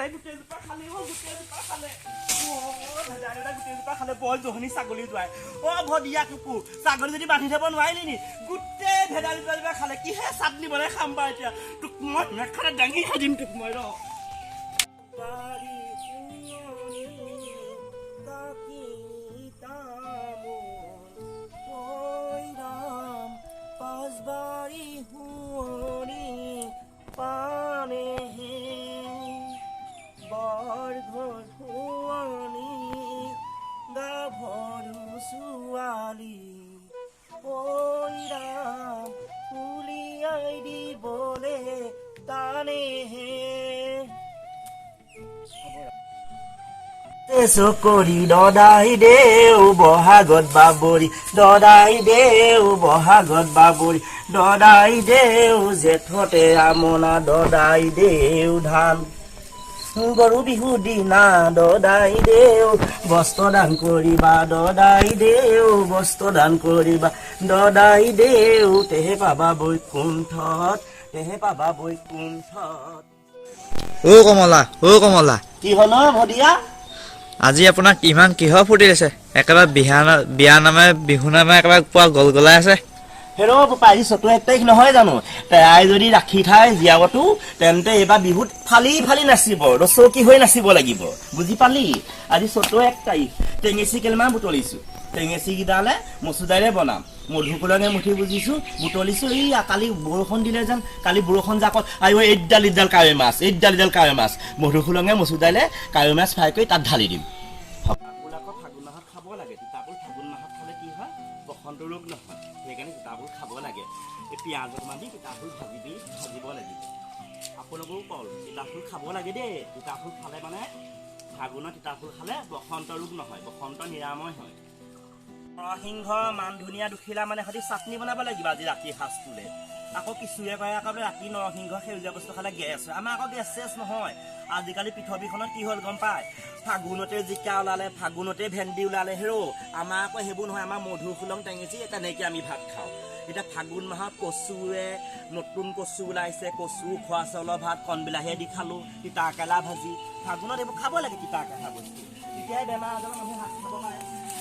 ভেদাইলতাই গোটেইজোপা খালে অ, গোটেইজোপা খালে অ, ভেদাইলতাই গোটেইজোপা খালে। বৰ জহনী ছাগলী যোৱাই অ, ভদিয়া কুকুৰ, ছাগলী যদি বান্ধি থব নোৱাৰিলি নি? গোটেই ভেদাইলতাজোপা খালে, কিহে চাটনি বনাই খাম বাৰু এতিয়া? তোক মই নেখালে দাঙি খাই দিম তোক মই, ৰ। পাঁচবাৰী শুৱনি পানেহে বৰঘৰ শুৱনি গাভৰু ছোৱালী, ঐ ৰাম উলিয়াই দিবলে টানেহে। চকৰি দদাই দেউ বহাগত বাবৰি, দদাই দেউ বহাগত বাবৰি, দদাই দেউ জেঠতে আমনা, দদাই দেউ ধান। গৰু বিহু দিনা দদাই দেউ বস্ত্ৰ দান কৰিবা, দদাই দেউ বস্ত্ৰ দান কৰিবা, দদাই দেউ তেহে পাবা বৈকুণ্ঠত, তেহে পাবা বৈকুণ্ঠত। অ কমলা, অ কমলা। কি হ'ল অ ভদিয়া? আজি আপোনাক ইমান কিহৰ ফূৰ্তি দিছে? একেবাৰে বিহা বিয়া নামে বিহু নামে একেবাৰে পুৰা গলগলাই আছে। হেৰ বোপা, আজি চতুৰ্থ এক তাৰিখ নহয় জানো? তেৰাই যদি ৰাখি থাই জীয়াবতো, তেন্তে এইবাৰ বিহুত ফালি ফালি নাচিব, ৰচকী হৈ নাচিব লাগিব, বুজি পালি? আজি চতুৰ্থ এক তাৰিখ, টেঙেচি কেইমান বুটলিছো, টেঙেচি কেইডালে মচুৰ দাইলে বনাম, মধুকুলঙে মুঠি বুজিছো বুটলিছো। এই কালি বৰষুণ দিলে যেন, কালি বৰষুণ জাকত আইঅ এইডাল এইডাল কাৱৈ মাছ, এইডাল এইডাল কাৱৈ মাছ, মধুসোলঙে মচুৰ দাইলে কাৱৈ মাছ ফ্ৰাই কৰি তাত ঢালি দিম। তিতাফুল আকৌ ফাগুন মাহত খাব লাগে। তিতাফুল ফাগুন মাহত খালে কি হয়? বসন্ত ৰোগ নহয়, সেইকাৰণে তিতাফুল খাব লাগে। এই পিঁয়াজ অকণমান দি তিতাফুল ভাজি দি ভাজিব লাগিব। আপোনালোকেও কল তিতাফুল খাব লাগে দেই। তিতাফুল খালে মানে ফাগুনত তিতাফুল খালে বসন্ত ৰোগ নহয়, বসন্ত নিৰাময় হয়। নৰসিংহ মান ধনিয়া দুখিলা মানে সৈতে চাটনি বনাব লাগিব আজি ৰাতি সাজটোলে। আকৌ কিছুৱে কয় আকৌ বোলে ৰাতি নৰসিংহ সেউজীয়া বস্তু খালে গেছ হয়। আমাৰ আকৌ গেছ চেছ নহয়। আজিকালি পৃথিৱীখনত কি হ'ল গম পায়? ফাগুনতে জিকা ওলালে, ফাগুনতে ভেন্দি ওলালে। হেৰ' আমাৰ আকৌ সেইবোৰ নহয়, আমাৰ মধুসোলং টেঙেচি তেনেকে আমি ভাত খাওঁ। এতিয়া ফাগুন মাহত কচুৱে নতুন কচু ওলাইছে, কচু খোৱা চাউলৰ ভাত কণ বিলাহীয়ে দি খালোঁ, তিতা কেৰেলা ভাজি। ফাগুনত এইবোৰ খাব লাগে, তিতা কেৰেলা বস্তু, তেতিয়াই বেমাৰ আজাৰৰ মানুহে হাত খাব পাৰে।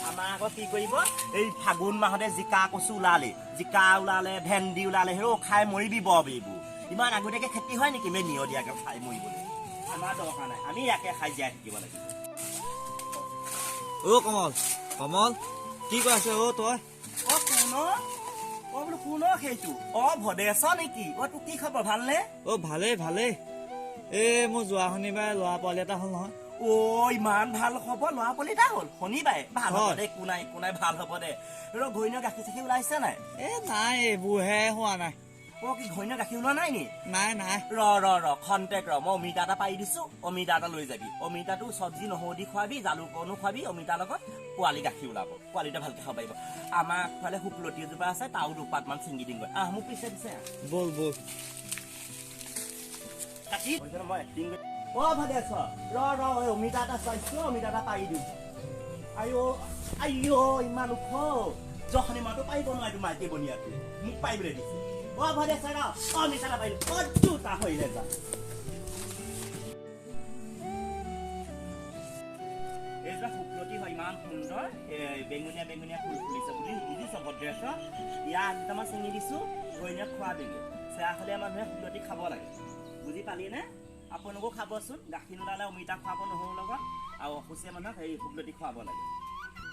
আমাৰ আকৌ কি কৰিব, এই ফাগুন মাহতে জিকা কচু ওলালে, জিকা ওলালে, ভেন্দি ওলালে, হেৰ' খাই মৰিবি বৰ। এইবোৰ ইমান আগতীয়াকে খেতি হয় নেকি? মে নিয়দিয়াকে খাই মৰিবলৈ আমাৰ দৰকাৰ নাই, আমি ইয়াকে খাই জীয়াই থাকিব লাগিব। অ কমল, কমল, কি কৈ আছে অ তই? অ কোন অ? অ বোলো কোন অ সেইটো? অ ভদেশ নেকি? অ তোৰ কি খবৰ, ভালনে? অ ভালেই ভালেই। এই মোৰ যোৱা শনিবাৰে ল'ৰা পোৱালি এটা হ'ল নহয়। অ ইমান ভাল খবৰ, ল'ৰা পোৱালি এটা হ'ল শনিবাৰে? ভাল হ'ব হয়। দে, একো নাই একো নাই, ভাল হ'ব দে। ৰ, ঘৈণীয়েৰ গাখীৰ চাখীৰ ওলাইছে নাই? এ নাই, এইবোৰহে হোৱা নাই। অ কি ঘৈণীয়েৰ গাখীৰ ওলোৱা নাই নি? নাই নাই। ৰ ৰ ৰ, খন্তেক ৰ, মই অমিতা এটা পাৰি দিছো, অমিতা এটা লৈ যাবি। অমিতাটো চব্জি নহৰু দি খুৱাবি, জালুকনো খুৱাবি অমিতাৰ লগত, পোৱালি গাখীৰ ওলাব, পোৱালিটো ভালকে খাব পাৰিব। আমাৰ আগফালে শুকলতি এজোপা আছে, তাও দুপাতমান ছিঙি দিমগৈ। আহ মোক পিছে পিছে আহ। ব'ল ব'ল। কাটি মই এক্টিং। অ ভালে আছ? ৰ ৰ, এই অমিতা এটা চাইছো, অমিতা এটা পাৰি দিওঁ। আইঅ আইঅ, ইমান ওখ, জখনি মাহটো পাৰিব নোৱাৰি, মাইকী বনিয়াটোৱে মোক পাৰিবলৈ দিছে। অ ভালে আছ? ৰ, অমিতা এটা পাৰিলো। অ দুটা হৰিলে যা। এইজোপা শুকলতি হয়, ইমান সুন্দৰ বেঙুনীয়া বেঙুনীয়া ফুল ফুলিছে বুলি বুজিছ ভদ্ৰেশ্বৰ? ইয়াৰ আগ দুটামান ছিঙি দিছো, ঘৈণীয়েক খোৱাবিগৈ। চেৰাখলীয়া মানুহে শুকলতি খাব লাগে, বুজি পালি নে? আপোনালোকো খাবচোন, গাখীৰ নোলালে অমিতা খুৱাব নহৰুৰ লগত, আৰু অসুচীয়া মানুহক সেই শুকলতি খুৱাব লাগে।